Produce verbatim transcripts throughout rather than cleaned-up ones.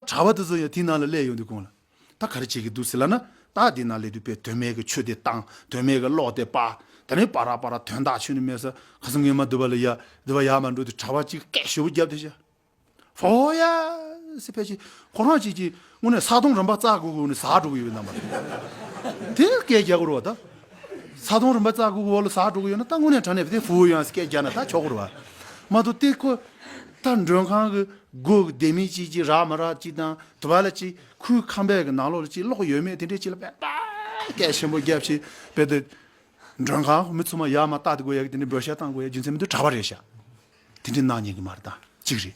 གྲྭ་པ་དེ་ཚོ་ཡང་དེའི་ནང་ལ་སླེབས་ཡོང་དུས་གོང་ལ། ད་ག་རེ་བྱེད་ཀྱི་འདུག་ཟེར་ལབ་ན། ད་དེ་ནང་སླེབས་དུས་པས་དོན་མེད་ཀྱི་ཆོས་དེ་བཏང་། དོན་མེད་ཀྱི་ཀློག་དེ་པ། དེ་ནས་པ་ར་པ་ར་དོན་དག་ཆོས་ནི་མེད་ས། ཁ་སང་ངས་མ་འདུག་པ་ལ་ཡ། འདུག་པ་ཡ་མ་འགྲོ་དུས་གྲྭ་པ་གཅིག་སྐད་ཞེ་པོ་བརྒྱབ་དེ་བྱ། ཧོ་ཡ་ཟེར་ཕལ་ཆེར་ཁོ་རང་གཅིག་གིས་དངོས་གནས་ས་དོང་རིམ་པ་བཙག་དགོས་དགོས་ནས་ཟ་འགྲོ་གི་ཡོད་རྣམ་པ། དེ་སྐད་རྒྱག་དགོས་རེད་བ་ད། ས་དོང་རིམ་པ་བཙག་དགོས་དགོས་ལ་ཟ་འགྲོ་གི་ཡོད་ན་ད་དངོས་གནས་དྲང་གནས་དེ་ཧྥུ་ཡང་སྐད་རྒྱག་ན་ད་ཆོག་གི་རེད་བ། མ་གཏོགས་དེ་ཁོ་ད་མགྲོན་ཁང་གི་སྒོ་གི་ལྡེ་མིག་གཅིག་གིས་རག་མ་རག་གཅིག་དང་། དུ་བ་ལ་གཅིག་ཁོའི་ཁང་པའི་གི་ནང་ལོགས་ལ་གཅིག་ཀློག་ཡོད་མེད་དེ་འདྲས་གཅིག་ལ་དཔེ་ད་སྐད་ཆེན་པོ་བརྒྱབ་བྱས་དཔེ་དེ། མགྲོན་ཁང་མི་ཚང་མ་ཡར་མར་ལྟ་དགོས་ཡ་གི་དེ་འདྲའི་འབོད་ཤ་བཏང་དགོས་ཡ་རྒྱུ་མཚན་མི་འདུག་གྲྭ་པ་རེད་ཤག་དེ་འདྲའི་གནང་ཉན་གི་མ་རེད་ད། གཅིག་རེད།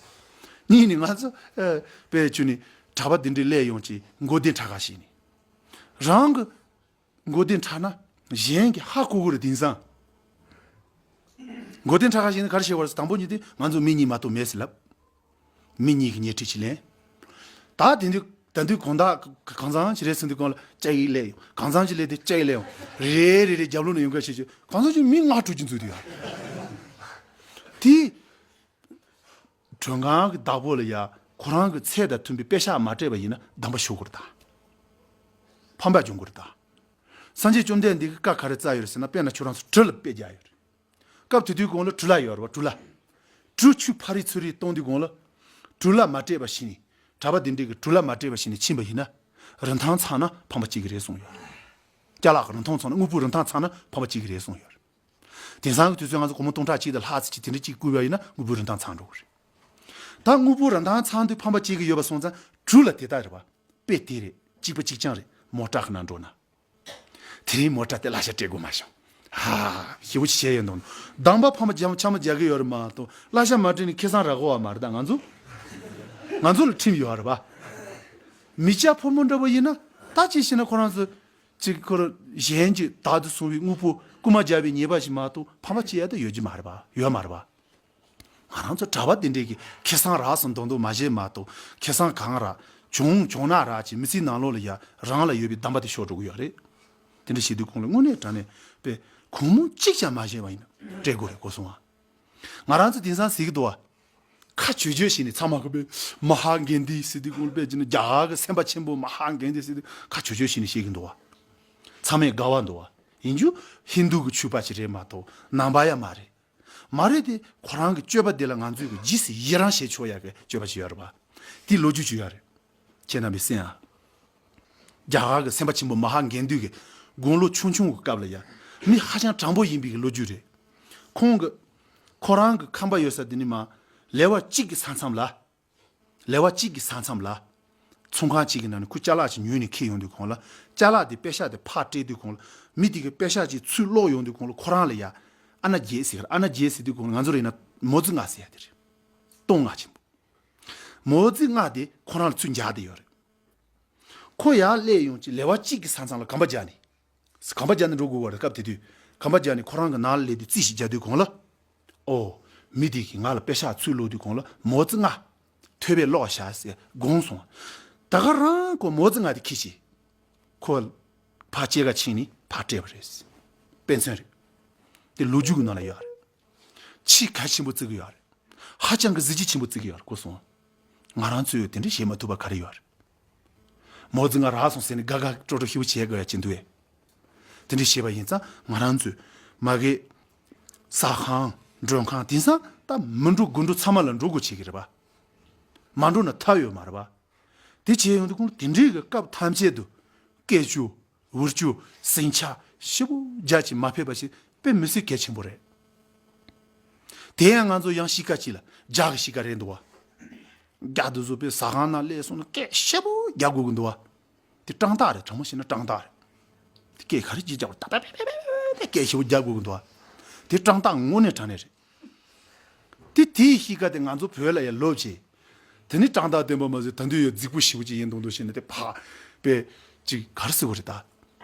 གཉིས་ནི་ང་ཚོ་ཨ་དཔེ་བྱས་ནས་གྲྭ་པ་དེ་འདྲའི་སླེབས་ཡོང་ཅིག་མགོ་བདེ་དྲག་ག་ཞིག་ནས། རང་གི་མགོ་བདེ་དྲག་ན་གཞན་གྱིས་ཧ་གོ་གི་རེད། དེང་སང་མགོ་བདེ་དྲག་ག་ཞིག་ནས་ག་རེ་བྱེད་པ་རེད། དང་པོ་ཉིད་དེ་ང་ཚོ་མི་གཉིས་མ་གཏོགས་མེད་ཟེར་ལབ། མི་གཉིས་ཀྱི་ཉལ་ཁྲི་གཅིག་ལེན། ད་དེ་དུས་ད་དུས་དགོང་དག་གང་ཚང་ཅི་རེད་ཟེར་དུས་གོང་ལ་ལྕགས་ཡིག་ལས་ཡོང་། གང་ཚང་ཅི་ལས་དེ་ལྕགས་ཡིག་ལས་ཡོང་། རེ་རེ་རེ་རྒྱབ་ལོགས་ནས་ཡོང་ག་བྱེད་ཀྱི་གང་ཚང་ཅི་མི་ལྔ་དྲུག་ཅིག་འཛུལ་དུས་ཡ། དེ་མགྲོན་ཁང་གི་བདག་པོ་ལ་ཡ་ཁོ་རང་གི་ཚད་དང་མཐུན་པའི་པེ་ཤག་མ་སྤྲད་པ་ཡིན་ན་སྡོམ་པ་ཞུ་དགོས་རེད་ད། ཕམ་པ་འབྱུང་དགོས་རེད་ད། སངས་རྒྱས་བཅོམ་ལྡན་འདས་ཀྱིས་བཀའ་ག་རེ་སྩལ་ཡོད་རེད་ཟེར་ན། དཔེར་ན་ཁྱོད་རང་ཚོ་གྲུ་ལ་དཔེ་རྒྱག་ཡོད་རེད། སྐབས་དེ་དུས་གོང་ལ་གྲུ་ལ་ཡོད་རེད་བ། གྲུ་ལ། གྲུ་ཆུ་ཕ་རི་ཚུ་རི་གཏོང་དུས་གོང་ལ། གྲུ་ལ་མ་སྤྲད་པ་ཞིག་ནི། གྲྭ་པ་དེ་འདྲས་ཀྱི་གྲུ་ལ་མ་སྤྲད་པ་ཞིག་ནི་ཕྱིན་པ་ཡིན་ན། རིན་ཐང་ཚང་ན་ཕམ་པ་གཅིག་གི་རེད་གསུངས་ཡོད་རེད། ཅ་ལག་གི་རིན་ཐང་ཚང་ན་དངོས་པོའི་རིན་ཐང་ཚང་ན་ཕམ་པ་གཅིག་གི་རེད་གསུངས་ཡོད་རེད། དེང་སང་གི་དུས་ཚོད་ང་ཚོ་སྒོར་མོ་སྟོང་ཕྲག་གཅིག་དང་ལྷག་ཙམ་ཅིག་དེ་འདྲས་གཅིག་བརྐུས་པ་ཡིན་ན་དངོས་པོའི་རིན་ཐང་ཚང་འགྲོ་གི་རེད། ད་དངོས་པོའི་རིན་ཐང་ཚང་དུས་ཕམ་པ་གཅིག་གི་ཡོད་པ་སོང་ཙང་གྲུ་ལ་དེ་ལྟར་རེད་བ། དཔེ་དེ་རེད། གཅིག་པ་གཅིག་རྐྱང་རེད། མོ་ཊ་ཁ་ནང་འགྲོ་ན། དེ་རིང་མོ་ཊ་དེ་གླ་ཆ་སྤྲད་དགོས་མ་བྱུང་། ཧ། ཞེ་པོ་ཅིག་བྱས་ཡོད་འདུག་སྡོམ་པ་ཕམ་པ་འཇམ་འཆམ་རྒྱག་གི་ཡོད་རེད་མ་གཏོགས་གླ་ཆ་མ་སྤྲད་ནས་ཁེ་བཟང་རག་གོ་བ་མ་རེད་ད་ང་ཚོ། ང་ཚོ་ལ་ཁྲིམས་ཡོད་རེད་པ། མི་སྐྱ་ཕོ་མོ་འདྲ་པོ་ཡིན་ན་ད་ཅི་ཞེ་ན་ཁོ་རང་ཚོ་ཅིག་ཁོ་རང་གཞན་གྱི་བདག་ཏུ་བཟུང་བའི་དངོས་པོ་རྐུ་མ་རྒྱག་པའི་ཉེས་པ་ཞིག་མ་གཏོགས་ཕམ་པ་བྱེད་ཡ་ད་ཡོད་ཀྱི་མ་རེད་པ། ཡོད་མ་རེད་པ། ང་རང་ཚོ་གྲྭ་པ་དེ་འདྲས་ཀྱི་ཁེ་བཟང་རག་སོང་མདོག་མདོག་མ་བྱེད་མ་གཏོགས་ཁེ་བཟང་གང་རག་བྱུང་བྱུང་ན་རག་ཅིག་མི་ཚེའི་ནང་ལོགས་ལ་ཡ་རང་ལ་ཡོད་པའི་སྡོམ་པ་དེ་ཤོར་འགྲོ་གི་ཡོད་རེད། དེ་འདྲ་བྱེད་དུས་གོང་ལ་དངོས་གནས་དྲང་གནས་དཔེ་གུང་མོ་གཅིག་ཀྱང་མ་བྱས་པ་ཡིན་ན་སྤྲད་དགོས་རེད་གོ་སོང་ཨ། ང་རང་ཚོ་དེང་སང་ཟེར་གི་འདུག་ཨ། ཁ་ཆོས་ཆོས་བྱས་ནས་ཚང་མ་གི་དཔེ་མ་ཧཱ་གན་དྷི་ཟེར་དུས་གོང་ལ་དཔེ་བྱས་ན་རྒྱ་གར་གི་སེམས་དཔའ་ཆེན་པོ་མ་ཧཱ་གན་དྷི་ཟེར་དུས་ཁ་ཆོས་ཆོས་བྱས་ནས་བཤད་གི་འདུག་ཨ། ཚང་མས་དགའ་བ་འདུག་ཨ། ཡིན་རྒྱུ་ཧིན་དུ་གི་ཆོས་པ་ཅིག་རེད་མ་གཏོགས་ནང་པ་ཡ་མ་རེད། མ་རེད་དེ་ཁོ་རང་གི་སྤྱོད་པ་དེ་ལ་ང་ཚོས་གི་རྗེས་སུ་ཡི་རང་བྱེད་ཆོག་ཡ་གི་སྤྱོད་པ་ཅིག་ཡོད་རེད་པ། དེའི་ལོ་རྒྱུས་ཅིག་ཡོད་རེད། ཁྱེད་རྣམ་པས་གསན་ཨ། རྒྱ་གར་གི་སེམས་དཔའ་ཆེན་པོ་མ་ཧཱ་གན་དྷི་གི་དགུང་ལོ་ཆུང་ཆུང་གི་སྐབས་ལ་ཡ་མི་ཧ་ཅང་དྲང་པོ་ཡིན་པའི་གི་ལོ་རྒྱུས་རེད། ཁོང་གི་ཁོ་རང་གི་ཁང་པ་ཡོད་ས་དེ་ནི་མ་ལེ་བ་གཅིག་གི་ས་མཚམས་ལ། ལེ་བ་གཅིག་གི་ས་མཚམས་ལ། ཚོང་ཁང་གཅིག་གི་ནང་ནས་ཁོས་ཅ་ལག་ཅིག་ཉོས་ནས་འཁྱེར་ཡོང་དུས་གོང་ལ། ཅ་ལག་དེ་པེ་ཤག་དེ་ཕར་སྤྲད་དུས་གོང་ལ། མི་དེ་གི་པེ་ཤག་ཅིག་ཚུར་སློག་ཡོང་དུས་གོང་ལ་ཁོ་རང་ལ་ཡ། ཨ་ན་རྒྱལ་ཟེར་གི་རེད། ཨ་ན་རྒྱལ་ཟེར་དུས་གོང་ལ་ང་ཚོ་རེད་ན་མོ་ཙི་ལྔ་ཟེར་ཡ་དེ་རེད། སྟོང་ལྔ་ཆེན་པོ། མོ་ཙི་ལྔ་དེ་ཁོ་རང་ལ་ཚུར་འཇགས་བསྡད་ཡོད་རེད། ཁོ་ཡར་སླེབས་ཡོང་ཅིག་ལེ་བ་གཅིག་གི་ས་མཚམས་ལ་གོམ་པ་རྒྱག་ནས། གོམ་པ་རྒྱག་ནས་འགྲོ་དགོས་པ་རེད། སྐབས་དེ་དུས་གོམ་པ་རྒྱག་ནས་ཁོ་རང་གི་ནང་ལ་སླེབས་དུས་རྩིས་ཤིག་རྒྱག་དུས་གོང་ལ། ཨོ། མི་དེ་གིས་ང་ལ་པེ་ཤག་ཚུར་སློག་དུས་གོང་ལ་མོ་ཙི་ལྔ། ཐོས་པའི་ཀློག་བྱ་ཟེར་དགོངས་སོང་། ད་ག་རང་ཁོ་མོ་ཙི་ལྔ་དེ་ཁྱེར་ཅིག་ཁོ་ཕར་སྐྱེལ་ག་ཕྱིན་ནས་ཕར་སྤྲད་པ་རེད། དཔེ་མཚོན་རེད། དེ་ལོ་རྒྱུས་ཀྱི་ནང་ལ་ཡོད་རེད། ཆེས་གལ་ཆེན་པོ་བརྩི་གི་ཡོད་རེད། ཧ་ཅང་གི་གཟི་བརྗིད་ཆེན་པོ་བརྩི་གི་ཡོད་རེད་གོ་སོང་། ང་རང་ཚོས་དེ་འདྲ་བྱེད་མ་ཐུབ་པ་ག་རེ་ཡོད་རེད། མོ་ཙི་ལྔ་རག་སོང་ཟེར་ནས་དགའ་དགའ་སྤྲོ་སྤྲོ་ཞེ་པོ་བྱེད་དགོས་ཡ་ཅི་འདུག་ཨེ། དེ་འདྲ་བྱས་པ་ཡིན་ཙང་ང་རང་ཚོས་མ་གི་ཟ་ཁང་མགྲོན་ཁང་དེང་སང་ད་མི་འགྲོ་དགུ་འགྲོ་ཚང་མ་ལ་འགྲོ་དགོས་བྱེད་ཀྱི་རེད་པ། མ་འགྲོ་ན་ཐབས་ཡོད་མ་རེད་པ། དེ་བྱས་ཡོང་དུས་ཁོང་དེ་འདྲའི་གི་སྐབས་ཐམས་ཅད་དུ་སྐད་ཅོ། འུར་ཅོ། ཟིང་ཆ་ཞེ་པོ་རྒྱ་ཆེ་མ་ཕེབས་པ་ཞིག་དཔེ་མི་སྲིད་གལ་ཆེན་པོ་རེད། དེ་ཡང་ང་ཚོ་ཡང་གཤིས་ཀ་ཅིག་ལ་རྒྱ་གི་གཤིས་ཀ་རེད་འདུག་བ། རྒྱ་དེ་ཚོ་དཔེ་ཟ་ཁང་ནང་སླེབས་སོང་ན་སྐད་ཞེ་པོ་རྒྱག་དགོས་ཀྱི་འདུག་བ། དེ་སྤྲང་རྟགས་རེད། དྲང་མོ་བཤད་ན་སྤྲང་རྟགས་རེད། དེ་སྐད་ག་རེ་ཅིག་རྒྱག་པ་ད་པེ་པེ་པེ་པེ་པེ་སྐད་ཞེ་པོ་རྒྱག་དགོས་ཀྱི་འདུག་བ། དེ་སྤྲང་རྟགས་དངོས་གནས་དྲང་གནས་རེད། དེ་དེའི་གཤིས་ཀ་དེ་ང་ཚོ་བོད་ལ་ཡང་ལོབས་བྱས། དེ་ནི་སྤྲང་རྟགས་བསྟན་པ་མ་ཟད་ད་དུང་ཡང་རྫིག་པོ་ཞེ་པོ་ཅིག་ཡིན་མདོག་མདོག་བྱས་ནས་དེ་ཕ་དཔེ་ཅིག་ག་རེ་ཟེར་དགོས་རེད་ད།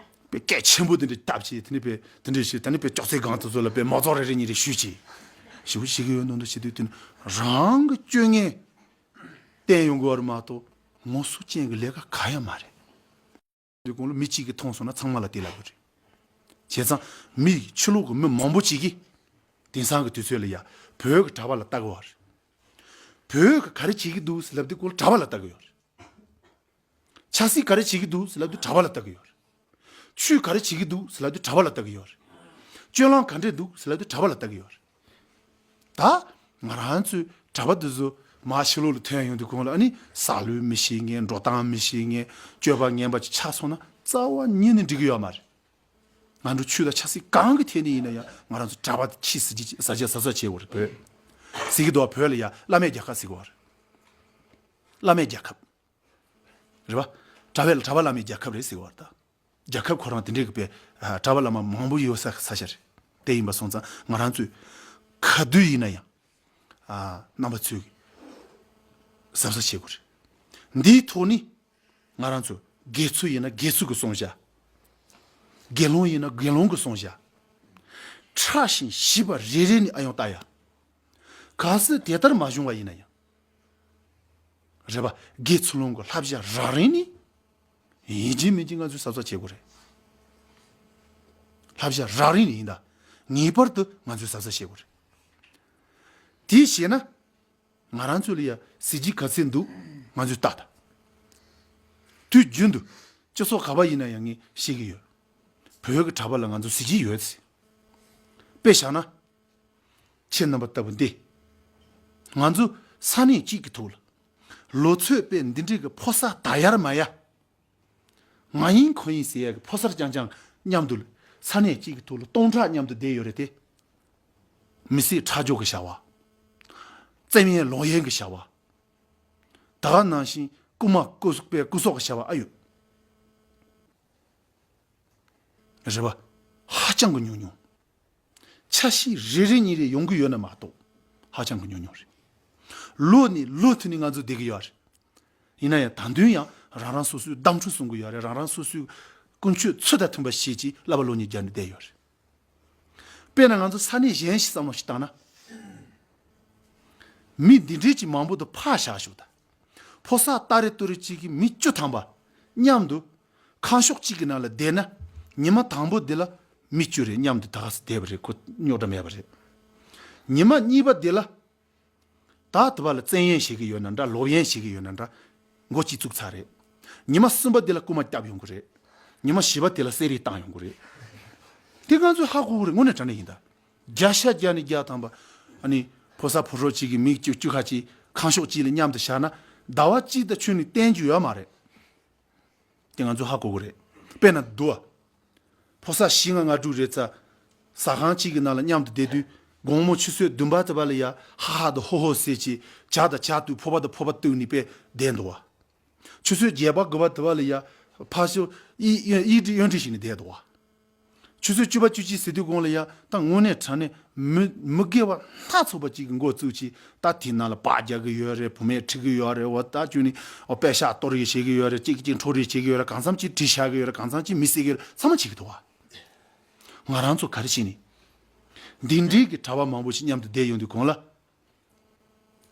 དཔེ་སྐད་ཆེན་པོ་དེ་འདྲ་བཏབ་བྱས་དེ་ནི་དཔེ་དེ་འདྲ་བྱས་ད་ནི་དཔེ་ཅོག་ཙེ་སྒང་དེ་ཚོ་ལ་དཔེ་མ་ཚོགས་རེ་རེ་གཉིས་རེ་གཞུས་བྱས། ཞེ་པོ་ཞིག་གི་ཡོད་མདོག་མདོག་བྱེད་དུས་དེ་ནི་རང་གི་སྤྱོད་ངན་བསྟན་ཡོང་གི་བ་རེད་མ་གཏོགས་ངོ་སོ་ཅན་གྱི་ལས་ཀ་ག་ཡང་མ་རེད། དེ་གོང་ལ་མི་གཅིག་གིས་མཐོང་སོང་ན་ཚང་མ་ལ་དེ་ལབ་དགོས་རེད། བྱས་ཙང་མི་ཕྱི་ལོགས་ཀྱི་མི་མང་པོ་ཅིག་གིས་དེང་སང་གི་དུས་ཚོད་ལ་ཡ་བོད་ཀྱི་གྲྭ་པ་ལ་ལྟ་གི་བ་རེད། བོད་ཀྱི་ག་རེ་བྱེད་ཀྱི་འདུག་ཟེར་ལབ་དུས་སྐོར་གྲྭ་པ་ལ་ལྟ་གི་ཡོད་རེད། ད་སྲིད་ག་རེ་བྱེད་ཀྱི་འདུག་ཟེར་ལབ་དུས་གྲྭ་པ་ལ་ལྟ་གི་ཡོད་རེད། ཆོས་ག་རེ་བྱེད་ཀྱི་འདུག་ཟེར་ལབ་དུས་གྲྭ་པ་ལ་ལྟ་གི་ཡོད་རེད། སྤྱོད་ལམ་ག་འདྲས་འདུག་ཟེར་ལབ་དུས་གྲྭ་པ་ལ་ལྟ་གི་ཡོད་རེད། ད་ང་རང་ཚོའི་གྲྭ་པ་འདི་ཚོ་མར་ཕྱི་ལོགས་ལ་ཐོན་ཡོང་དུས་གོང་ལ་ཨ་ནི་ཟ་ལུགས་མི་ཤེས་མཁན། འགྲོ་སྟངས་མི་ཤེས་མཁན། སྤྱོད་པ་ངན་པ་ཅིག་ཆགས་སོང་ན་རྩ་བ་ཉིད་ནས་འགྲིག་གི་ཡོད་མ་རེད། ང་ཚོ་ཆོས་དང་ཆབ་སྲིད་གང་གི་ཐད་ནས་ཡིན་ན་ཡང་ང་རང་ཚོ་གྲྭ་པ་ཆེས་ཟ་རྒྱུ་ཟ་རྒྱུ་ཟ་ཟ་བྱེད་དགོས་རེད། བོད་ཟེར་གི་འདུག་བ། བོད་ལ་ཡ་བླ་མའི་རྒྱལ་ཁབ་ཟེར་གི་ཡོད་རེད། བླ་མའི་རྒྱལ་ཁབ་རེད་བ། གྲྭ་པ་ལ་གྲྭ་པ་བླ་མའི་རྒྱལ་ཁབ་རེད་ཟེར་གི་ཡོད་རེད་ད། རྒྱལ་ཁབ་ཁོ་རང་དེ་འདྲའི་གི་པའི་ཨ་གྲྭ་པ་བླ་མ་མང་པོ་ཡོད་ས་ས་ཆ་རེད། དེ་ཡིན་པ་སོང་ཙང་ང་རང་ཚོས་ག་དུས་ཡིན་ན་ཡང་ཨ་རྣམ་པ་ཚོས་གཟབ་གཟབ་བྱེད་དགོས་རེད། འདིའི་ཐོག་ནས་ང་རང་ཚོ་དགེ་ཚུལ་ཡིན་ན་དགེ་ཚུལ་གྱི་བསྲུང་བྱ། དགེ་སློང་ཡིན་ན་དགེ་སློང་གི་བསྲུང་བྱ། ཕྲ་ཞིང་ཞིབ་པ་རེ་རེ་ནས་ཨ་ཡོང་ལྟ་ཡ། གལ་སྲིད་དེ་ལྟར་མ་བྱུང་བ་ཡིན་ན་ཡང་། རེད་པ། དགེ་ཚུལ་སློང་གི་བསླབ་བྱ་རགས་རིམ་ནི། ཡིན་གཅིག་མིན་གཅིག་ང་ཚོས་གཟབ་གཟབ་བྱེད་དགོས་རེད། བསླབ་བྱ་རགས་རིམ་ནི་ཡིན་ད། ངེས་པར་དུ་ང་ཚོས་གཟབ་གཟབ་བྱེད་དགོས་རེད། དེ་བྱས་ན། ང་རང་ཚོ་ལ་ཡ་གཟི་བརྗིད་ག་ཚད་འདུག་ང་ཚོས་ལྟ་ད། དུས་རྒྱུན་དུ་སྤྱི་ཚོགས་ག་པ་ཡིན་ན་ཡང་ངས་བཤད་ཀྱི་ཡོད། བོད་ཀྱི་གྲྭ་པ་ལ་ང་ཚོ་གཟི་བརྗིད་ཡོད་ཟེར། དཔེ་བཞག་ན། ཁྱེད་རྣམ་པ་ལྟ་བུ་འདི། ང་ཚོ་ས་གནས་གཅིག་གི་ཐོག་ལ། ལོ་ཚོད་དཔེ་འདི་འདྲའི་གི་ཕོ་གསར་ད་ཡར་མ་ཡར། ང་ཡིན་ཁོ་ཡིན་ཟེར་ཡ་གི་ཕོ་གསར་རྐྱང་རྐྱང་མཉམ་དུ་ས་གནས་གཅིག་གི་ཐོག་ལ་སྟོང་ཕྲག་མཉམ་དུ་བསྡད་ཡོད་རེད་དེ། མི་སེར་ཁྲག་སྦྱོར་གི་བྱ་བ། བཙན་གཡེམ་ལོག་གཡེམ་གི་བྱ་བ། ད་ག་ནང་བཞིན་རྐུ་མ་རྐུ་སོག་པའི་རྐུ་སོག་གི་བྱ་བ་ཨ་ཡོད། རེད་པ། ཧ་ཅང་གི་ཉུང་ཉུང་། ཆ་ཤས་རེ་རེ་གཉིས་རེ་ཡོང་གི་ཡོད་ན་མ་གཏོགས་ཧ་ཅང་གི་ཉུང་ཉུང་རེད། ལོ་ནས་ལོ་མཐུད་ནས་ང་ཚོ་བསྡད་ཀྱི་ཡོད་རེད། ཡིན་ན་ཡང་ད་དུང་ཡང་རང་རང་སོ་སོའི་གཏམ་འཁྲུལ་གསུང་གི་ཡོད་རེད། རང་རང་སོ་སོའི་ཀུན་སྤྱོད་ཚུལ་དང་མཐུན་པ་བྱེད་ཅིག་བསླབ་པ་སློབ་གཉེར་རྒྱག་ནས་བསྡད་ཡོད་རེད། དཔེར་ན་ང་ཚོ་ས་གནས་གཞན་ཞིག་བསམ་བློ་ཞིག་བཏང་ན། མི་འདི་འདྲའི་ཅིག་མང་པོ་དུ་ཕར་བཞག་ཞུགས་ད། ཕོ་གསར་ཏ་རེ་ཏུ་རེ་གཅིག་གིས་མི་བཅུ་ཐམ་པ་མཉམ་དུ་ཁང་ཤོག་གཅིག་གི་ནང་ལ་བསྡད་ན། ཉི་མ་དང་པོ་འདི་ལ་མི་བཅུ་རེ་མཉམ་དུ་ད་ག་སེ་བསྡད་པ་རེད། ཁོ་རྙོག་དྲ་མེད་པ་རེད། ཉི་མ་གཉིས་པ་འདི་ལ། ད་དེ་བ་ལ་བཙན་གཡེམ་བྱེད་ཀྱི་ཡོད་ན་འདྲ། ལོག་གཡེམ་བྱེད་ཀྱི་ཡོད་ན་འདྲ། མགོ་གཅིག་བཙུགས་ཚར་རེད། ཉི་མ་གསུམ་པ་དེ་ལ་རྐུ་མ་བརྒྱབ་ཡོང་གི་རེད། ཉི་མ་བཞི་པ་དེ་ལ་གསེར་རིས་བཏང་ཡོང་གི་རེད། དེ་ང་ཚོས་ཧ་གོ་གི་རེད། དངོས་གནས་དྲང་གནས་ཡིན་ད། བརྒྱ་ཆ་བརྒྱ་ནས་བརྒྱ་ཐམ་པ། ཨ་ནི་ཕོ་གསར་ཕོ་གྲོགས་གཅིག་གིས་མི་བཅུ་བཅུ་ཁ་གཅིག་ཁང་ཤོག་གཅིག་ལ་མཉམ་དུ་བཞག་ན་ཟླ་བ་གཅིག་དང་ཆུ་ནི་བསྟན་རྒྱུ་ཡོད་མ་རེད། དེ་ང་ཚོ་ཧ་གོ་གི་རེད། དཔེར་ན་འདུག་བ། ཕོ་གསར་བཞི་ལྔ་ལྔ་དྲུག་རེ་ཙ། ཟ་ཁང་གཅིག་གི་ནང་ལ་མཉམ་དུ་བསྡད་དུས། དགོང་མོ་ཆུ་ཚོད་བདུན་པ་དེ་བ་ལ་ཡ་ཧ་ཧ་དང་ཧོ་ཧོ་ཟེར་གྱིས་ཇ་དང་ཇ་བཏུགས། ཕོར་པ་དང་ཕོར་པ་བཏུགས་ནས་དཔེ་བསྡད་འདུག་བ། ཆུ་ཚོད་བརྒྱད་པ་དགུ་པ་དེ་བ་ལ་ཡ་ཕར་ཞོག་གཡས་གཡོན་གཡས་འགྲིག་གཡོན་འགྲིག་བྱས་ནས་བསྡད་འདུག་བ། ཆུ་ཚོད་བཅུ་པ་བཅུ་གཅིག་ཟེར་དུས་གོང་ལ་ཡ་ད་དངོས་གནས་དྲང་གནས་མི་མི་དགེ་བ་སྣ་ཚོགས་པ་གཅིག་གི་འགོ་བཙུགས་ཀྱིས། ད་དེ་ནང་ལ་པར་རྒྱག་གི་ཡོད་རེད། བུད་མེད་ཁྲིད་ཀྱི་ཡོད་རེད། འོ་ད་ཅུང་ནི་འོ་པད་ཤག་གཏོར་ཡི་བྱེད་ཀྱི་ཡོད་རེད། གཅིག་གཅིག་འཕྲོག་རེས་བྱེད་ཀྱི་ཡོད་རེད། གང་འཚམ་གཅིག་གྲི་བཞག་གི་ཡོད་རེད། གང་འཚམ་གཅིག་མི་བསད་ཀྱི་ཡོད་རེད། ཚང་མ་བྱེད་ཀྱི་འདུག་བ། ང་རང་ཚོ་ག་རེ་བྱས་ནས། འདི་འདྲའི་གི་གྲྭ་པ་མང་པོ་ཞིག་མཉམ་དུ་བསྡད་ཡོང་དུས་གོང་ལ།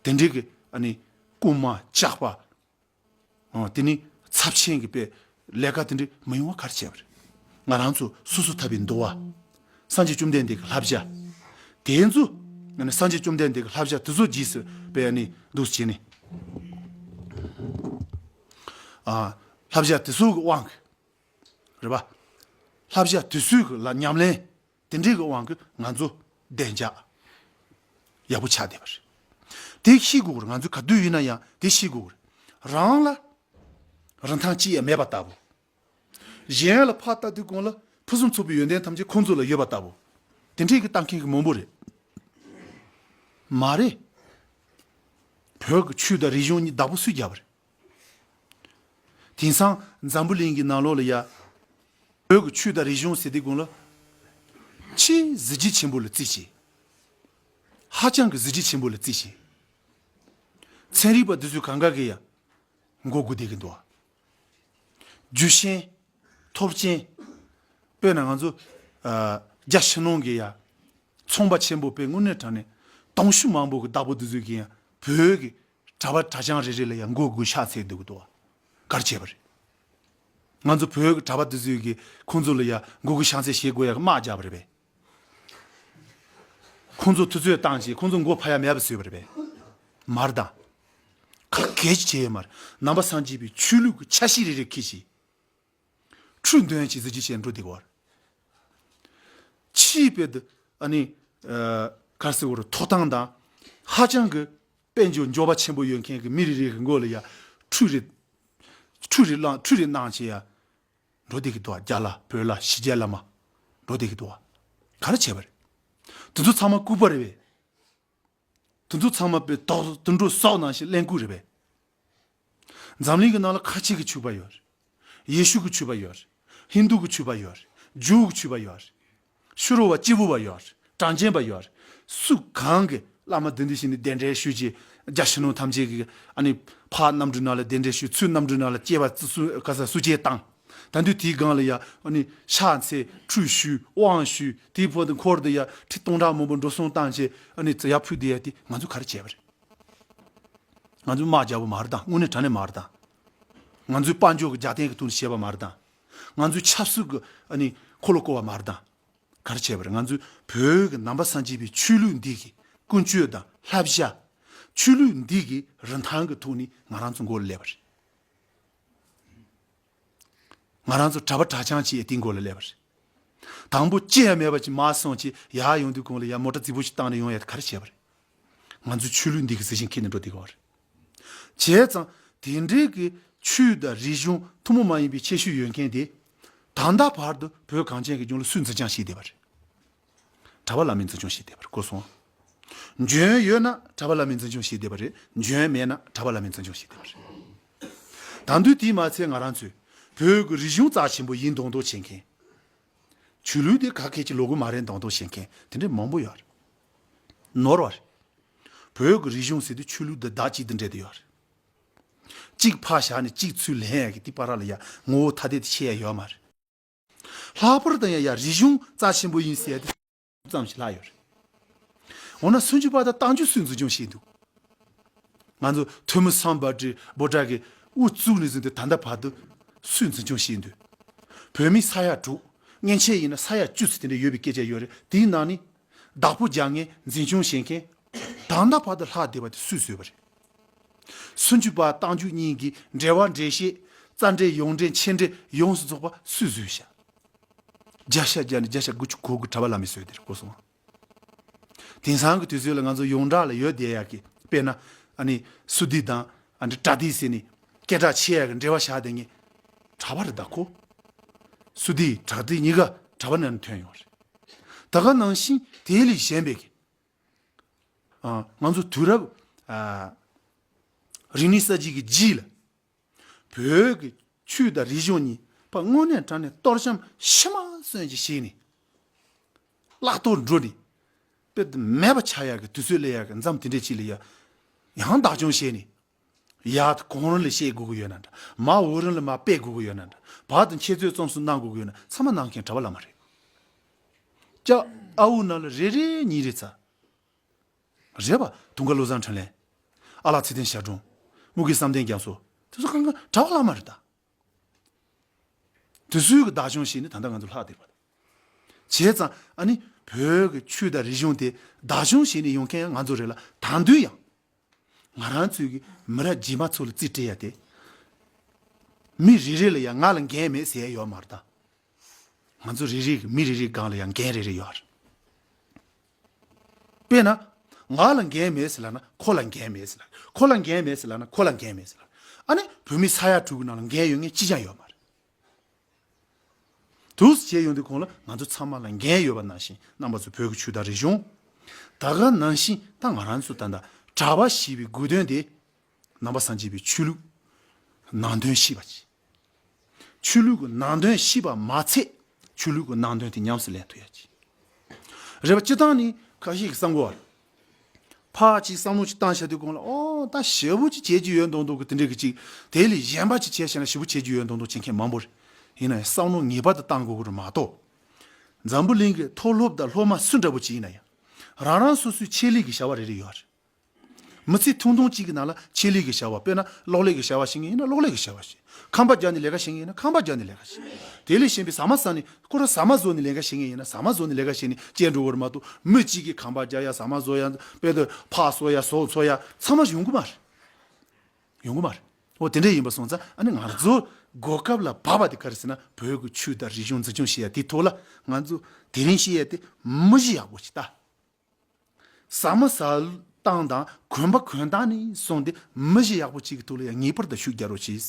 དེ་འདྲའི་གི་ཨ་ནི་རྐུན་མ་ཇག་པ། ཨོ། དེ་ནི་ཚབས་ཆེན་གྱི་དཔེ་ལས་ཀ་དེ་འདྲ་མི་ཡོང་བ་ག་རེ་བྱས་པ་རེད། ང་རང་ཚོ་སོ་སོ་ཐར་པའི་འདུལ་བ། སངས་རྒྱས་བཅོམ་ལྡན་འདས་ཀྱི་བསླབ་བྱ། དེ་ཚོ་ང་ནི་སངས་རྒྱས་བཅོམ་ལྡན་འདས་ཀྱི་བསླབ་བྱ་དེ་ཚོ་རྗེས་སུ་དཔེ་ནི་འདུག་བྱས་ནས། ཨ། བསླབ་བྱ་དེ་ཚོ་གི་དབང་གིས། རེད་པ། བསླབ་བྱ་དེ་ཚོའི་གི་ལ་ཉམས་ལེན་དེ་འདྲའི་གི་དབང་གིས་ང་ཚོ་བདེ་འཇགས་ཡག་པོ་ཆགས་བསྡད་པ་རེད། དེ་ཤེས་དགོས་ཀྱི་རེད། ང་ཚོ་ག་དུས་ཡིན་ན་ཡང་དེ་ཤེས་དགོས་ཀྱི་རེད། རང་ལ་རིན་ཐང་ཅི་ཡང་མེད་པ་ལྟ་བུ། གཞན་ལ་ཕར་ལྟ་དུས་གོང་ལ་ཕུན་སུམ་ཚོགས་པའི་ཡོན་ཏན་ཐམས་ཅད་ཁོང་ཚོ་ལ་ཡོད་པ་ལྟ་བུ། དེ་འདྲའི་གི་ལྟ་མཁན་གི་མང་པོ་རེད། མ་རེད། བོད་ཀྱི་ཆོས་དང་རིག་གཞུང་གཉིས་བདག་པོ་སུས་རྒྱབ་པ་རེད། དེང་སང་འཛམ་བུ་གླིང་གི་ནང་ལོགས་ལ་ཡ། བོད་ཀྱི་ཆོས་དང་རིག་གཞུང་ཟེར་དུས་གོང་ལ། ཆེས་གཟི་བརྗིད་ཆེན་པོ་ལ་བརྩི་བྱས། ཧ་ཅང་གི་གཟི་བརྗིད་ཆེན་པོ་ལ་བརྩི་བྱས། ཚན་རིག་པ་འདི་ཚོས་གང་ག་གིས་ཡ། མགོ་སྒུར་བསྡད་ཀྱི་འདུག་རྒྱུ་ཤེས། ཐོབ་ཆེན། དཔེར་ན་ང་ཚོ། ཨ། རྒྱ་ཕྱི་ནང་གི་ཡ། ཚོང་པ་ཆེན་པོ་དཔེ་དངོས་གནས་དྲང་གནས། དུང་ཕྱུར་མང་པོ་གི་བདག་པོ་འདི་ཚོས་ཀྱིས་ཡང་བོད་ཀྱི་གྲྭ་པ་གྲྭ་རྐྱང་རེ་རེ་ལ་ཡང་མགོ་སྒུར་ཕྱག་འཚལ་འདུག་གི་འདུག་བ། ག་རེ་བྱས་པ་རེད། ང་ཚོ་བོད་ཀྱི་གྲྭ་པ་འདི་ཚོས་ཀྱིས་ཁོང་ཚོ་ལ་ཡང་མགོ་སྒུར་ཕྱག་འཚལ་བྱེད་དགོས་ཡ་གི་དམག་རྒྱབ་པ་རེད་པས། ཁོང་ཚོ་དུས་ཚོད་བཏང་བྱས་ཁོང་ཚོ་མགོ་ཕ་ཡ་མེད་པ་བཟོས་པ་རེད་པས། མ་རེད་ད། ག་གེ་ཅིག་བྱས་ཡོད་མ་རེད། ནང་པ་སངས་རྒྱས་པའི་ཆོས་ལུགས་ཀྱི་ཆ་ཤས་རེ་རེ་ཁྱེར་བྱས། འཕྲུལ་འདོན་གྱི་གཟི་བརྗིད་ཅན་འགྲོ་བསྡད་ཀྱི་ཡོད་རེད། ཕྱིའི་དཔེ་དེ་ཨ་ནི་ག་རེ་ཟེར་དགོས་རེད། ཐོབ་ཐང་དང་ཧ་ཅང་གི་དཔལ་འབྱོར་འབྱོར་པ་ཆེན་པོ་ཡོད་མཁན་གྱི་མི་རེ་རེ་གི་མགོ་ལ་ཡ་འཕྲུལ་རེ་འཕྲུལ་རེ་བླངས་འཕྲུལ་རེ་གནང་བྱས་ཡ་འགྲོ་བསྡད་ཀྱི་འདུག་རྒྱ་ལ་བོད་ལ་ཕྱི་རྒྱལ་ལ་མར་འགྲོ་བསྡད་ཀྱི་འདུག་ག་རེ་བྱས་པ་རེད། དེ་ཚོ་ཚང་མ་ལྐུགས་པ་རེད་པས། དེ་ཚོ་ཚང་མ་དཔེ་དོག་དུད་འགྲོ་སོགས་ནང་བཞིན་གླེན་ལྐུགས་རེད་པས། འཛམ་གླིང་གི་ནང་ལ་ཁ་ཆེ་གི་ཆོས་པ་ཡོད་རེད། ཡེ་ཤུ་གི་ཆོས་པ་ཡོད་རེད། ཧིན་དུ་གི་ཆོས་པ་ཡོད་རེད། ཇུའུ་གི་ཆོས་པ་ཡོད་རེད། ཕྱི་རོལ་བ་སྐྱེས་བུ་བ་ཡོད་རེད། གྲངས་ཅན་པ་ཡོད་རེད། སུ་གང་གི་བླ་མ་འདི་འདི་བཞིན་ནི་གདན་འདྲེན་ཞུས་ཀྱི་རྒྱ་ཕྱི་ནང་ཐམས་ཅད་ཀྱི་ཨ་ནི་ཕར་གནམ་གྲུ་ནང་ལ་གདན་འདྲེན་ཞུས། ཚུར་གནམ་གྲུ་ནང་ལ་སྐྱེ་བ་སུ་ག་ས་སུ་སྐྱེ་བཏང་། ད་དུང་དེའི་སྒང་ལ་ཡ་ཨ་ནི་ཕྱག་འཚལ་ཁྲུས་ཞུས་དབང་ཞུས། དེའི་བར་དུ་འཁོར་དུ་ཡ་ཁྲི་སྟོང་ཕྲག་མང་པོ་འགྲོ་སོང་བཏང་བྱས་ཨ་ནི་ཡར་ཕུལ་དེ་ཡ་དེ་ང་ཚོས་ག་རེ་བྱས་པ་རེད། ང་ཚོས་དམག་རྒྱག་པ་མ་རེད་དམ། དངོས་གནས་དྲང་གནས་མ་རེད་དམ། ང་ཚོས་དཔལ་འབྱོར་གྱི་རྒྱབ་རྟེན་གྱི་ཐོག་ནས་བྱས་པ་མ་རེད་དམ། ང་ཚོས་ཆབ་སྲིད་ཀྱི་ཨ་ནི་འཁོར་ལོ་བསྐོར་བ་མ་རེད་དམ། ག་རེ་བྱས་པ་རེད། ང་ཚོས་བོད་ཀྱི་ནང་པ་སངས་རྒྱས་པའི་ཆོས་ལུགས་འདི་གི་ཀུན་སྤྱོད་དང་བསླབ་བྱ། ཆོས་ལུགས་འདི་གི་རིན་ཐང་གི་ཐོག་ནས་ང་རང་ཚོ་མགོ་ལ་སླེབས་པ་རེད། ང་རང་ཚོ་གྲྭ་པ་གྲྭ་རྐྱང་བྱས་དེའི་མགོ་ལ་སླེབས་པ་རེད། དང་པོ་ཅི་ཡང་མེད་པ་ཅིག་མར་སོང་བྱས་ཡར་ཡོང་དུས་གོང་ལ་ཡར་མོ་ཊ་རྫིག་པོ་ཞིག་བཏང་ནས་ཡོང་ཡ་དེ་ག་རེ་བྱས་པ་རེད། ང་ཚོའི་ཆོས་ལུགས་འདི་གི་གཟི་བྱིན་ཁྱེར་ནས་འགྲོ་བསྡད་ཀྱི་ཡོད་རེད། བྱས་ཙང་དེ་འདྲའི་གི་ཆོས་དང་རིག་གཞུང་ཐུན་མོང་མ་ཡིན་པའི་ཁྱད་ཆོས་ཡོད་མཁན་དེ་ད་ལྟ་བར་དུ་བོད་གངས་ཅན་གྱི་ལྗོངས་ལ་སུས་འཛིན་སྐྱོང་བྱས་བསྡད་པ་རེད། གྲྭ་པ་བླ་མས་འཛིན་སྐྱོང་བྱས་བསྡད་པ་རེད། གོ་སོང་། འཇོན་ཡོད་ན་གྲྭ་པ་བླ་མས་འཛིན་སྐྱོང་བྱས་བསྡད་པ་རེད། འཇོན་མེད་ན་གྲྭ་པ་བླ་མས་འཛིན་སྐྱོང་བྱས་བསྡད་པ་རེད། ད་དུང་དེས་མ་ཚད་ང་རང་ཚོས་བོད་ཀྱི་རིག་གཞུང་རྩ་ཆེན་པོ་ཡིན་མདོག་མདོག་བྱེད་མཁན། ཆོས་ལུགས་དེ་ག་གེ་ཅིག་ལོག་གི་མ་རེད་མདོག་མདོག་བྱེད་མཁན་དེ་འདྲ་མང་པོ་ཡོད་རེད། ནོར་བ་རེད། བོད་ཀྱི་རིག་གཞུང་ཟེར་དུས་ཆོས་ལུགས་དང་བདག་གཅིག་ཏུ་འབྲེལ་ཏེ་ཡོད་རེད། གཅིག་ཕར་བཞག་ནས་གཅིག་ཚུར་ལེན་ཡ་གི་དེ་བར་ལ་ཡ་ངོ་བོ་ཐ་དད་དུ་ཕྱེ་ཡ་ཡོད་མ་རེད། ལྷག་པར་དུ་ཡང་ཡ་རིག་གཞུང་རྩ་ཆེན་པོ་ཡིན་ཟེར་ཏེ་ཙམ་ཞིག་ལྷག་ཡོད་རེད། འོ་ན་སུམ་ཅུ་པ་དང་རྟགས་འཇུག་སུས་འཛིན་སྐྱོང་བྱས་འདུག་ང་ཚོ་ཐོན་མི་སམ་བྷོ་ཊ་བྷོ་ཊ་གི་དབུ་བཙུགས་ནས་བཟུང་སྟེ་ད་ལྟ་བར་དུ་སུས་འཛིན་སྐྱོང་བྱས་འདུག་བོད་མི་ས་ཡ་དྲུག་མཉེན་ཆས་ཡིན་ན་ས་ཡ་བཅུ་ཙམ་དེ་འདྲ་ཡོད་པའི་སྐད་ཆ་ཡོད་རེད། དེའི་ནང་ནས་བདག་པོ་རྒྱག་མཁན་འཛིན་སྐྱོང་བྱེད་མཁན་ད་ལྟ་བར་དུ་ལྷག་བསྡད་པ་དེ་སུས་བཟོས་པ་རེད། སུམ་ཅུ་པ་རྟགས་འཇུག་གཉིས་ཀྱི་འགྲེལ་བ་འགྲེལ་བཤད་རྩ་འགྲེལ་ཡོངས་འགྲེལ་མཆན་འགྲེལ་ཡོངས་སུ་རྫོགས་པ་སུས་བཟོས་ཤག་བརྒྱ་ཆ་བརྒྱ་ནས་བརྒྱ་ཆ་དགུ་བཅུ་གོ་དགུ་གྲྭ་པ་བླ་མས་བཟོས་དེ་རེད། གོ་སོང་། དེང་སང་གི་དུས་ཚོད་ལ་ང་ཚོ་ཡོངས་གྲགས་ལ་ཡོད་བསྡད་ཡག་གི་དཔེར་ན་ཨ་ནི་སུ་དྷི་དང་ཨ་ནི་པྲ་དྷི་ཟེར་ནས་སྐད་གྲགས་ཆེ་ཡག་གི་འགྲེལ་བ་བཞག་བསྡད་མཁན་གྲྭ་པ་རེད་ད་ཁོ། སུ་དྷི་པྲ་དྷི་གཉིས་ཀ་གྲྭ་པ་ནང་ནས་ཐོན་ཡོང་བ་རེད། ད་ག་ནང་བཞིན་དེ་ལས་གཞན་པའི་གི་ཨ། ང་ཚོ་དུས་རབས་ཨ། རིག་གནས་གསར་བརྗེ་གི་རྗེས་ལ་བོད་ཀྱི་ཆོས་དང་རིག་གཞུང་གཉིས་ཕར་དངོས་གནས་དྲང་གནས་གཏོར་བཤམས་ཤི་མ་གསོན་ཅིག་བྱས་ནས་བརླག་གཏོར་འགྲོ་ནས་དཔེ་དེ་མེད་པ་ཆགས་ཡག་གི་དུས་ཚོད་སླེབས་ཡག་གི་མཚམས་དེ་འདྲས་ཅིག་ལ་ཡ་ཡང་བདག་སྐྱོང་བྱས་ནས་ཡར་གོང་རིམ་ལ་བཤད་དགོས་ཀྱི་ཡོད་ན་འདྲ། མར་འོག་རིམ་ལ་མར་སྤེལ་དགོས་ཀྱི་ཡོད་ན་འདྲ། བར་དུ་འཁྱེད་ཚོས་རྩོམ་གསུམ་གནང་དགོས་ཀྱི་ཡོད་ན་ཚང་མ་གནང་མཁན་གྲྭ་པ་བླ་མ་རེད། ལྕགས་ཨ་འུ་ནང་ལ་རེ་རེ་གཉིས་རེ་ཚ། རེད་པ། དུང་དཀར་བློ་བཟང་འཕྲིན་ལས། ཨ་ལགས་ཚེ་བརྟན་ཞབས་དྲུང་། དམུ་དགེ་བསམ་གཏན་རྒྱ་མཚོ། དེ་ཚོ་གང་ག་གྲྭ་པ་བླ་མ་རེད་ད། དེ་ཚོའི་གི་བདག་སྐྱོང་བྱས་ནས་ད་ལྟ་ང་ཚོ་ལྷག་བསྡད་པ་དང་། བྱས་ཙང་ཨ་ནི་བོད་ཀྱི་ཆོས་དང་རིག་གཞུང་དེ་བདག་སྐྱོང་བྱས་ནས་ཡོང་མཁན་ཡང་ང་ཚོ་རེད་ལ། ད་དུང་ཡང་ང་རང་ཚོའི་གི་མི་རབས་རྗེས་མ་ཚོ་ལ་རྩིས་སྤྲད་ཡ་དེ། མི་རེ་རེ་ལ་ཡང་ང་ལ་འགན་མེད་ཟེར་ཡ་ཡོད་མ་རེད་ད། ང་ཚོ་རེ་རེ་གི་མི་རེ་རེའི་སྒང་ལ་ཡང་འགན་རེ་རེ་ཡོད་རེད། དཔེར་ན། ང་ལ་འགན་མེད་ཟེར་ལབ་ན་ཁོ་ལ་འགན་མེད་ཟེར་ལབ། ཁོ་ལ་འགན་མེད་ཟེར་ལབ་ན་ཁོ་ལ་འགན་མེད་ཟེར་ལབ། ཨ་ནི་བོད་མི་ས་ཡ་དྲུག་གི་ནང་ལ་འགན་ཡོད་མཁན་གཅིག་ཀྱང་ཡོད་མ་རེད། འདུག་སེ་བྱས་ཡོང་དུས་གོང་ལ་ང་ཚོ་ཚང་མ་ལ་འགན་ཡོད་པ་ནང་བཞིན་རྣམ་པ་ཚོ་བོད་ཀྱི་ཆོས་དང་རིག་གཞུང་། ད་ག་ནང་བཞིན་ད་ང་རང་ཚོ་ད་ལྟ་གྲྭ་པ་ཞེས་པའི་དགོས་དོན་དེ་ནང་པ་སངས་རྒྱས་པའི་ཆོས་ལུགས་ནང་དོན་ཤེས་པ་ཅིག་ཆོས་ལུགས་ཀྱི་ནང་དོན་ཤེས་པ་མ་ཚད་ཆོས་ལུགས་ཀྱི་ནང་དོན་དེ་ཉམས་སུ་ལེན་ཐུབ་ཡ་ཅིག་རེད་པ། སྤྱིར་བཏང་ནི་ཁ་ཤས་ཀྱིས་བསམ་གོ་བ་རེད། ཕར་ཅིག་བསམ་བློ་ཅིག་བཏང་བཞག་དུས་གོང་ལ་ཨོ་ད་ཞེ་པོ་ཅིག་བྱེད་རྒྱུ་ཡོད་མདོག་མདོག་གི་དེ་འདྲས་ཀྱི་ཅིག་དེ་ལས་གཞན་པ་ཅིག་བྱས་བྱས་ན་ཞེ་པོ་བྱེད་རྒྱུ་ཡོད་མདོག་མདོག་བྱེད་མཁན་མང་པོ་རེད། ཡིན་ན་ཡང་བསམ་བློ་ངེས་པར་དུ་བཏང་དགོས་ཀྱི་རེད་མ་གཏོགས། འཛམ་བུ་གླིང་གི་མཐོ་སློབ་དང་སློབ་མ་སུ་འདྲ་པོ་ཅིག་ཡིན་ན་ཡང་རང་རང་སོ་སོའི་ཆེད་ལས་ཀྱི་བྱ་བ་རེ་རེ་ཡོད་རེད། མི་ཚེ་ཐུང་ཐུང་གཅིག་གི་ནང་ལ་ཆེད་ལས་ཀྱི་བྱ་བ། དཔེར་ན་གློག་ཀླད་ཀྱི་བྱ་བ་བྱེད་མཁན་ཡིན་ན་གློག་ཀླད་ཀྱི་བྱ་བ་བྱེད། ཁང་པ་རྒྱག་ནས་ལས་ཀ་བྱེད་མཁན་ཡིན་ན་ཁང་པ་རྒྱག་ནས་ལས་ཀ་བྱེད། དེ་ལས་གཞན་པའི་ཟ་མ་ཟ་ནས་ཁོ་རང་ཟ་མ་བཟོ་ནས་ལས་ཀ་བྱེད་མཁན་ཡིན་ན་ཟ་མ་བཟོ་ནས་ལས་ཀ་བྱེད་ནས་སྐྱེལ་འགྲོ་གི་རེད་མ་གཏོགས། མི་གཅིག་གིས་ཁང་པ་རྒྱག་ཡ། ཟ་མ་བཟོ་ཡ། དཔེ་དེ་ཕག་གསོ་ཡ། ཟོག་འཚོ་ཡ། ཚང་མ་ཡོང་གི་མ་རེད། ཡོང་གི་མ་རེད། འོ་དེ་འདྲ་ཡིན་པ་སོང་ཙང་ཨ་ནི་ང་ཚོ་གོ་སྐབས་ལ་བབས་པ་དེ་ག་རེ་ཟེར་ན་བོད་ཀྱི་ཆོས་དང་རིག་གཞུང་འཛིན་སྐྱོང་བྱེད་ཡ་དེའི་ཐོག་ལ་ང་ཚོ་དེ་རིང་བཤད་ཡ་དེ་མི་གཞི་ཡག་པོ་ཞིག་ལྟ། ཟ་མ་ཟ་སྟངས་དང་གོན་པ་གོན་སྟངས་ནས་བཟུང་སྟེ་མི་གཞི་ཡག་པོ་གཅིག་གི་ཐོག་ལ་ཡང་ངེས་པར་དུ་ཤུགས་རྒྱག་རོགས་གྱིས།